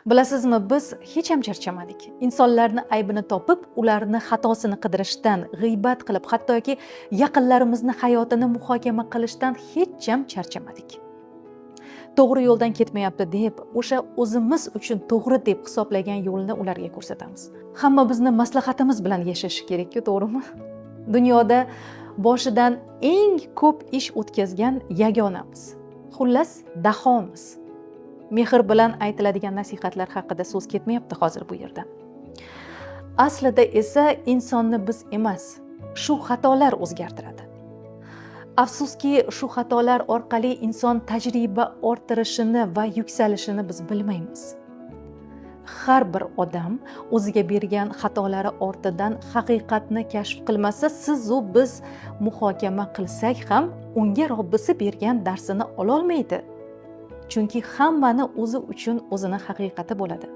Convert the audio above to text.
Bilasizmi, biz hech ham charchamadik insonlarni aybini topib, ularni xatosini qidirishdan, g'iybat qilib, hattoki yaqinlarimizni hayotini muhokama qilishdan hech ham charchamadik. To'g'ri yo'ldan ketmayapti deb, o'sha o'zimiz uchun to'g'ri deb hisoblagan yo'lni ularga ko'rsatamiz. Hamma bizni maslahatimiz bilan yashashi kerakku, to'g'rimi? Dunyoda boshidan eng ko'p ish o'tkazgan yagonamiz, xullas, dahomiz. Mehr bilan aytiladigan nasihatlar haqida so'z ketmayapti hozir bu yerda. Aslida esa insonni biz emas, shu xatolar o'zgartiradi. Afsuski, shu xatolar orqali inson tajriba orttirishini va yuksalishini biz bilmaymiz. Har bir odam o'ziga bergan xatolari ortidan haqiqatni kashf qilmasa, sizu biz muhokama qilsak ham, unga Robbisi bergan darsini ololmaydi, chunki hammani o'zi uchun o'zini haqiqati bo'ladi.